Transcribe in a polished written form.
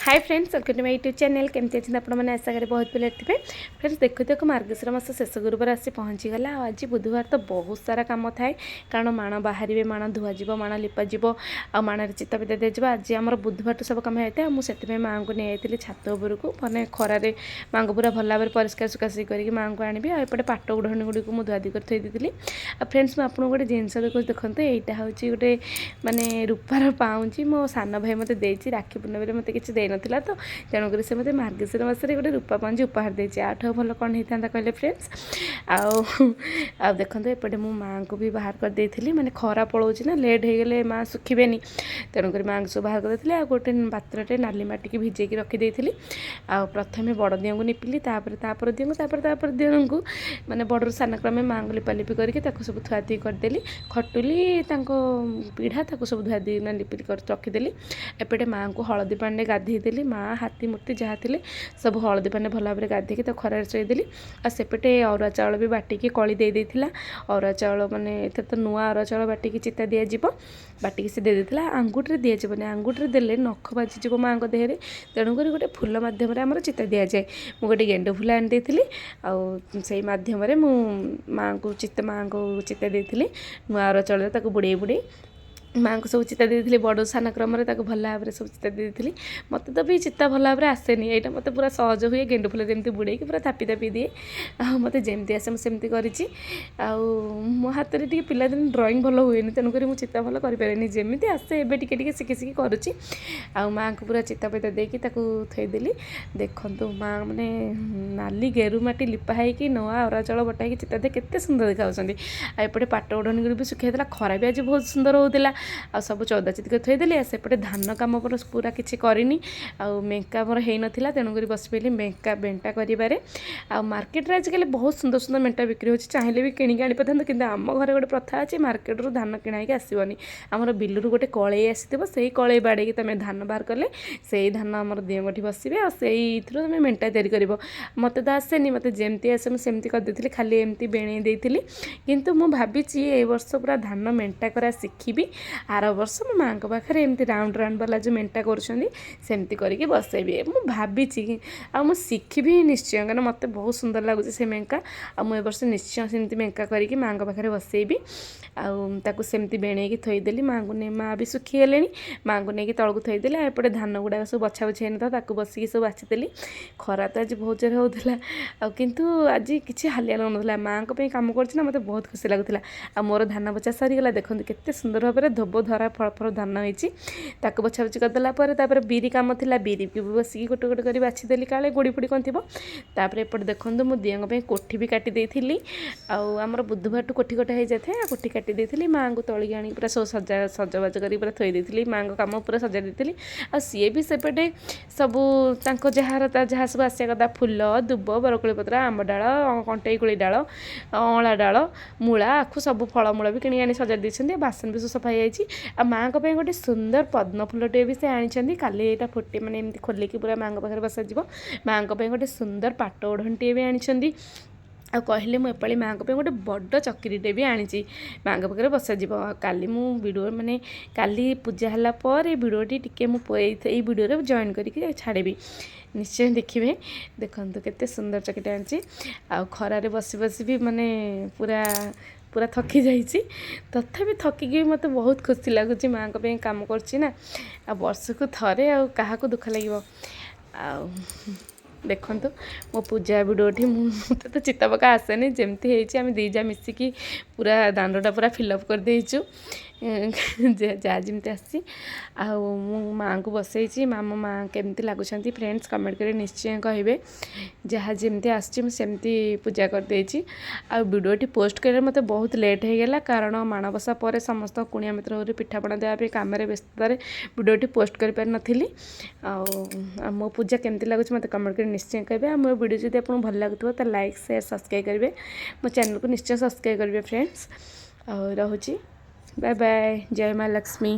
Hi friends, welcome to my YouTube channel. କେମିତି ଅଛନ୍ତି ଆପଣମାନେ? ଆଶା କରେ ବହୁତ ଭଲରେ ଥିବେ। ଫ୍ରେଣ୍ଡସ୍, ଦେଖୁ ଦେଖୁ ମାର୍ଗଶିର ମାସ ଶେଷ ଗୁରୁବାର ଆସି ପହଞ୍ଚିଗଲା। ଆଉ ଆଜି ବୁଧବାର ତ ବହୁତ ସାରା କାମ ଥାଏ, କାରଣ ମାଣ ବାହାରିବେ, ମାଣ ଧୁଆଯିବ, ମାଣ ଲିପାଯିବ ଆଉ ମାଣରେ ଚିତା ପିତା ଦିଆଯିବ। ଆଜି ଆମର ବୁଧବାରଠୁ ସବୁ କାମ ହେଇଥାଏ। ଆଉ ମୁଁ ସେଥିପାଇଁ ମାଆଙ୍କୁ ନେଇଯାଇଥିଲି ଛାତ ଉପରକୁ, ମାନେ ଖରାରେ ମାଆଙ୍କୁ ପୁରା ଭଲ ଭାବରେ ପରିଷ୍କାର ଶୁଖାଶୁଖି କରିକି ମାଆଙ୍କୁ ଆଣିବି। ଆଉ ଏପଟେ ପାଟ ଓଢ଼ଣୀ ଗୁଡ଼ିକୁ ମୁଁ ଧୁଆଧୁଇ କରି ଥୋଇ ଦେଇଥିଲି। ଆଉ ଫ୍ରେଣ୍ଡସ୍, ମୁଁ ଆପଣଙ୍କୁ ଗୋଟେ ଜିନିଷ ଦେଖୁଛି, ଦେଖନ୍ତୁ। ଏଇଟା ହେଉଛି ଗୋଟେ ମାନେ ରୂପାର ପାଉଁଜି, ମୋ ସାନ ଭାଇ ମୋତେ ଦେଇଛି। ରାକ୍ଷୀ ପୂର୍ଣ୍ଣିମାରେ ମୋତେ କିଛି ଦେଇନଥିଲା ତ, ତେଣୁକରି ସେ ମୋତେ ମାର୍ଗଶିର ମାସରେ ଗୋଟେ ରୂପା ପାଉଁଜି ଉପହାର ଦେଇଛି। ୟାଠୁ ଭଲ କ'ଣ ହେଇଥାନ୍ତା କହିଲେ ଫ୍ରେଣ୍ଡସ୍? ଆଉ ଆଉ ଦେଖନ୍ତୁ, ଏପଟେ ମୁଁ ମାଆଙ୍କୁ ବି ବାହାର କରିଦେଇଥିଲି। ମାନେ ଖରା ପଳାଉଛି ନା, ଲେଟ୍ ହେଇଗଲେ ମା' ଶୁଖିବେନି, ତେଣୁକରି ମାଆଙ୍କୁ ସବୁ ବାହାର କରିଦେଇଥିଲି। ଆଉ ଗୋଟେ ପାତ୍ରରେ ନାଲି ମାଟିକି ଭିଜେଇକି ରଖିଦେଇଥିଲି। ଆଉ ପ୍ରଥମେ ବଡ଼ ଦିଅଙ୍କୁ ନିପିଲି, ତାପରେ ତାପର ଦିଅଙ୍କୁ, ତାପରେ ତାପର ଦିଅଙ୍କୁ, ମାନେ ବଡ଼ରୁ ସାନ କ୍ରମେ ମାଆଙ୍କୁ ଲିପାଲିପି କରିକି ତାକୁ ସବୁ ଥୁଆଥୁଇ କରିଦେଲି। ଖଟୁଲି, ତାଙ୍କ ପିଢ଼ା, ତାକୁ ସବୁ ଧୁଆଧୁଇ ମାନେ ଲିପି କରି ରଖିଦେଲି। ଏପଟେ ମାଆଙ୍କୁ ହଳଦୀ ପାଣିରେ ଗାଧେଇଦେଲି। ମା', ହାତୀ ମୂର୍ତ୍ତି ଯାହା ଥିଲେ ସବୁ ହଳଦୀ ପାଣିରେ ଭଲ ଭାବରେ ଗାଧେଇକି ତାକୁ ଖରାରେ ଶୋଇଦେଲି। ଆଉ ସେପଟେ ଅରୁଆ ଚାଉଳ ବି ବାଟିକି କଳି ଦେଇ ଦେଇଥିଲା। ଅରୁଆ ଚାଉଳ ମାନେ ଏଥର ତ ନୂଆ ଅରୁଆ ଚାଉଳ ବାଟିକି ଚିତା ଦିଆଯିବ, ବାଟିକି ସେ ଦେଇ ଦେଇଥିଲା। ଆଙ୍ଗୁଠିରେ ଦିଆଯିବନି, ଆଙ୍ଗୁଠିରେ ଦେଲେ ନଖ ବାଜିଯିବ ମାଆଙ୍କ ଦେହରେ। ତେଣୁକରି ଗୋଟେ ଫୁଲ ମାଧ୍ୟମରେ ଆମର ଚିତା ଦିଆଯାଏ। ମୁଁ ଗୋଟେ ଗେଣ୍ଡୁ ଫୁଲ ଆଣି ଦେଇଥିଲି ଆଉ ସେଇ ମାଧ୍ୟମରେ ମୁଁ ମାଆଙ୍କୁ ଚିତା ଦେଇଥିଲି। ନୂଆ ଅରୁଆ ଚାଉଳରେ ତାକୁ ବୁଡ଼େଇ ବୁଡ଼େଇ ମାଆଙ୍କୁ ସବୁ ଚିତା ଦେଇଥିଲି। ବଡ଼ ସାନ କ୍ରମରେ ତାକୁ ଭଲ ଭାବରେ ସବୁ ଚିତା ଦେଇଥିଲି। ମୋତେ ତ ବି ଚିତା ଭଲ ଭାବରେ ଆସେନି, ଏଇଟା ମୋତେ ପୁରା ସହଜ ହୁଏ। ଗେଣ୍ଡୁ ଫୁଲ ଯେମିତି ବୁଡ଼େଇକି ପୁରା ଥାପି ଥାପି ଦିଏ। ଆଉ ମୋତେ ଯେମିତି ଆସେ ମୁଁ ସେମିତି କରିଛି। ଆଉ ମୋ ହାତରେ ଟିକେ ପିଲାଦିନେ ଡ୍ରଇଂ ଭଲ ହୁଏନି, ତେଣୁକରି ମୁଁ ଚିତା ଭଲ କରିପାରେନି। ଯେମିତି ଆସେ ଏବେ ଟିକେ ଟିକେ ଶିଖି ଶିଖି କରୁଛି। ଆଉ ମାଆଙ୍କୁ ପୁରା ଚିତା ଫିତା ଦେଇକି ତାକୁ ଥୋଇଦେଲି। ଦେଖନ୍ତୁ, ମା' ମାନେ ନାଲି ଗେରୁ ମାଟି ଲିପା ହେଇକି, ନୂଆ ଅରୁଆ ଚାଉଳ ବଟା ହେଇକି ଚିତା ଦେଇ କେତେ ସୁନ୍ଦର ଦେଖାଯାଉଛନ୍ତି। ଆଉ ଏପଟେ ପାଟ ଓଢ଼ଣୀ ବି ଶୁଖି ଯାଇଥିଲା। ଖରା ବି ଆଜି ବହୁତ ସୁନ୍ଦର ହେଉଥିଲା। ଆଉ ସବୁ ଚଉଦା ଚିତି କରି ଥୋଇଦେଲି। ଆଉ ସେପଟେ ଧାନ କାମ ପୁରା କିଛି କରିନି ଆଉ ମେଙ୍କା ମୋର ହେଇନଥିଲା, ତେଣୁକରି ବସି ପଡ଼ିଲି ମେଙ୍କା ବେଣ୍ଟା କରିବାରେ। ଆଉ ମାର୍କେଟରେ ଆଜିକାଲି ବହୁତ ସୁନ୍ଦର ସୁନ୍ଦର ମେଣ୍ଟା ବିକ୍ରି ହେଉଛି, ଚାହିଁଲେ ବି କିଣିକି ଆଣିପାରିଥାନ୍ତୁ। କିନ୍ତୁ ଆମ ଘରେ ଗୋଟେ ପ୍ରଥା ଅଛି, ମାର୍କେଟରୁ ଧାନ କିଣା ହେଇକି ଆସିବନି। ଆମର ବିଲରୁ ଗୋଟେ କଳେଇ ଆସିଥିବ, ସେଇ କଳେଇ ବାଡ଼େଇକି ତୁମେ ଧାନ ବାହାର କଲେ ସେଇ ଧାନ ଆମର ଦିଅଙ୍କଠି ବସିବେ ଆଉ ସେଇଥିରୁ ତୁମେ ମେଣ୍ଟା ତିଆରି କରିବ। ମୋତେ ତ ଆସେନି, ମୋତେ ଯେମିତି ଆସେ ମୁଁ ସେମିତି କରିଦେଇଥିଲି, ଖାଲି ଏମିତି ବେଣେଇ ଦେଇଥିଲି। କିନ୍ତୁ ମୁଁ ଭାବିଛି ଏଇ ବର୍ଷ ପୁରା ଧାନ ମେଣ୍ଟା କରା ଶିଖିବି। ଆର ବର୍ଷ ମୋ ମାଆଙ୍କ ପାଖରେ ଏମିତି ରାଉଣ୍ଡ ରାଉଣ୍ଡ ବାଲା ଯେଉଁ ମେଣ୍ଟା କରୁଛନ୍ତି, ସେମିତି କରିକି ବସେଇବି ମୁଁ ଭାବିଛି। ଆଉ ମୁଁ ଶିଖିବି ନିଶ୍ଚୟ, କାରଣ ମୋତେ ବହୁତ ସୁନ୍ଦର ଲାଗୁଛି ସେ ମେଙ୍କା। ଆଉ ମୁଁ ଏ ବର୍ଷ ନିଶ୍ଚୟ ସେମିତି ମେଙ୍କା କରିକି ମାଆଙ୍କ ପାଖରେ ବସେଇବି। ଆଉ ତାକୁ ସେମିତି ବେଣେଇକି ଥୋଇଦେଲି। ମାଆଙ୍କୁ ନେଇ, ମାଆ ବି ଶୁଖିଗଲେଣି, ମାଆଙ୍କୁ ନେଇକି ତଳକୁ ଥୋଇଦେଲି। ଆଉ ଏପଟେ ଧାନ ଗୁଡ଼ାକ ସବୁ ବଛା ବଛି ହେଇନଥିଲା, ତାକୁ ବସିକି ସବୁ ବାଛିଦେଲି। ଖରା ତ ଆଜି ବହୁତ ଜୋରେ ହେଉଥିଲା ଆଉ କିନ୍ତୁ ଆଜି କିଛି ହାଲିଆ ଲାଗୁନଥିଲା। ମାଆଙ୍କ ପାଇଁ କାମ କରୁଛି ନା, ମୋତେ ବହୁତ ଖୁସି ଲାଗୁଥିଲା। ଆଉ ମୋର ଧାନ ବଛା ସରିଗଲା। ଦେଖନ୍ତୁ, କେତେ ସୁନ୍ଦର ଭାବରେ ଧୋବ ଧରା ଫଳ ଫଳ ଧାନ ହେଇଛି। ତାକୁ ବଛା ବଛି କରିଦେଲା ପରେ ତାପରେ ବିରି କାମ ଥିଲା। ବିରିକି ବି ବସିକି ଗୋଟେ ଗୋଟେ କରି ବାଛିଦେଲି, କାଳେ ଗୋଡ଼ି ଫୋଡ଼ି କ'ଣ ଥିବ। ତାପରେ ଏପଟେ ଦେଖନ୍ତୁ, ମୁଁ ଦିଅଙ୍କ ପାଇଁ କୋଠି ବି କାଟି ଦେଇଥିଲି। ଆଉ ଆମର ବୁଧବାରଠୁ କୋଠି କଟା ହେଇଯାଇଥାଏ। ଆଉ କୋଠି କାଟି ଦେଇଥିଲି, ମାଆଙ୍କୁ ତଳିକି ଆଣିକି ପୁରା ସବୁ ସଜା ସଜବାଜ କରିକି ପୁରା ଥୋଇ ଦେଇଥିଲି। ମାଆଙ୍କ କାମ ପୁରା ସଜାଇ ଦେଇଥିଲି। ଆଉ ସିଏ ବି ସେପଟେ ସବୁ ତାଙ୍କ ଯାହାର ତା ଯାହା ସବୁ ଆସିବା କଥା, ଫୁଲ, ଦୁବ, ବରକୋଳି ପତ୍ର, ଆମ୍ବ ଡାଳ, କଣ୍ଟେଇ କୋଳି ଡାଳ, ଅଁଳା ଡାଳ, ମୂଳା, ଆଖୁ, ସବୁ ଫଳମୂଳ ବି କିଣିକି ଆଣି ସଜାଡ଼ି ଦେଇଛନ୍ତି। ଆଉ ବାସନ ବି ସବୁ ସଫା ହେଇଯାଇଛି। ଆଉ ମାଆଙ୍କ ପାଇଁ ଗୋଟେ ସୁନ୍ଦର ପଦ୍ମ ଫୁଲଟିଏ ବି ସେ ଆଣିଛନ୍ତି। କାଲି ଏଇଟା ଫୁଟି ମାନେ ଏମିତି ଖୋଲିକି ପୁରା ମାଆଙ୍କ ପାଖରେ ବସାଯିବ। ମାଆଙ୍କ ପାଇଁ ଗୋଟେ ସୁନ୍ଦର ପାଟ ଓଢ଼ଣୀଟିଏ ବି ଆଣିଛନ୍ତି। ଆଉ କହିଲେ, ମୁଁ ଏପାଳି ମାଆଙ୍କ ପାଇଁ ଗୋଟେ ବଡ଼ ଚକିରିଟେ ବି ଆଣିଛି, ମାଆଙ୍କ ପାଖରେ ବସାଯିବ। ଆଉ କାଲି ମୁଁ ଭିଡ଼ିଓ, ମାନେ କାଲି ପୂଜା ହେଲା ପରେ ଭିଡ଼ିଓଟି ଟିକେ ମୁଁ ଏଇ ଭିଡ଼ିଓରେ ଜଏନ୍ କରିକି ଛାଡ଼ିବି, ନିଶ୍ଚୟ ଦେଖିବେ। ଦେଖନ୍ତୁ, କେତେ ସୁନ୍ଦର ଚକିରିଟେ ଆଣିଛି। ଆଉ ଖରାରେ ବସି ବସି ବି ମାନେ ପୁରା ପୁରା ଥକି ଯାଇଛି। ତଥାପି ଥକିକି ବି ମୋତେ ବହୁତ ଖୁସି ଲାଗୁଛି, ମାଆଙ୍କ ପାଇଁ କାମ କରୁଛି ନା। ଆଉ ବର୍ଷକୁ ଥରେ, ଆଉ କାହାକୁ ଦୁଃଖ ଲାଗିବ? ଆଉ ଦେଖନ୍ତୁ ମୋ ପୂଜା ଭିଡ଼ିଓଟି। ମୁଁ ମୋତେ ତ ଚିତା ପକା ଆସେନି, ଯେମିତି ହେଇଛି ଆମେ ଦୁଇ ଯା ମିଶିକି ପୁରା ଦାଣ୍ଡଟା ପୁରା ଫିଲ୍ଅପ୍ କରିଦେଇଛୁ, ଯାହା ଯେମିତି ଆସିଛି। ଆଉ ମୁଁ ମାଆଙ୍କୁ ବସେଇଛି। ମାମା, ମା କେମିତି ଲାଗୁଛନ୍ତି ଫ୍ରେଣ୍ଡସ୍, କମେଣ୍ଟ କରି ନିଶ୍ଚୟ କହିବେ। ଯାହା ଯେମିତି ଆସୁଛି ମୁଁ ସେମିତି ପୂଜା କରିଦେଇଛି। ଆଉ ଭିଡ଼ିଓଟି ପୋଷ୍ଟ କରିବାରେ ମୋତେ ବହୁତ ଲେଟ୍ ହେଇଗଲା, କାରଣ ମାଣବସା ପରେ ସମସ୍ତ କୁଣିଆ ମିତ୍ର ଘରୁ ପିଠାପଣା ଦେବା ପାଇଁ କାମରେ ବ୍ୟସ୍ତତାରେ ଭିଡ଼ିଓଟି ପୋଷ୍ଟ କରିପାରିନଥିଲି। ଆଉ ମୋ ପୂଜା କେମିତି ଲାଗୁଛି ମୋତେ କମେଣ୍ଟ କରି ନିଶ୍ଚୟ କହିବେ। ଆଉ ମୋ ଭିଡ଼ିଓ ଯଦି ଆପଣଙ୍କୁ ଭଲ ଲାଗୁଥିବ ତ ଲାଇକ୍, ସେୟାର, ସବସ୍କ୍ରାଇବ୍ କରିବେ। ମୋ ଚ୍ୟାନେଲକୁ ନିଶ୍ଚୟ ସବସ୍କ୍ରାଇବ୍ କରିବେ ଫ୍ରେଣ୍ଡସ୍। ଆଉ ରହୁଛି, ବାଏ ବାଏ, ଜୟ ମା ଲକ୍ଷ୍ମୀ।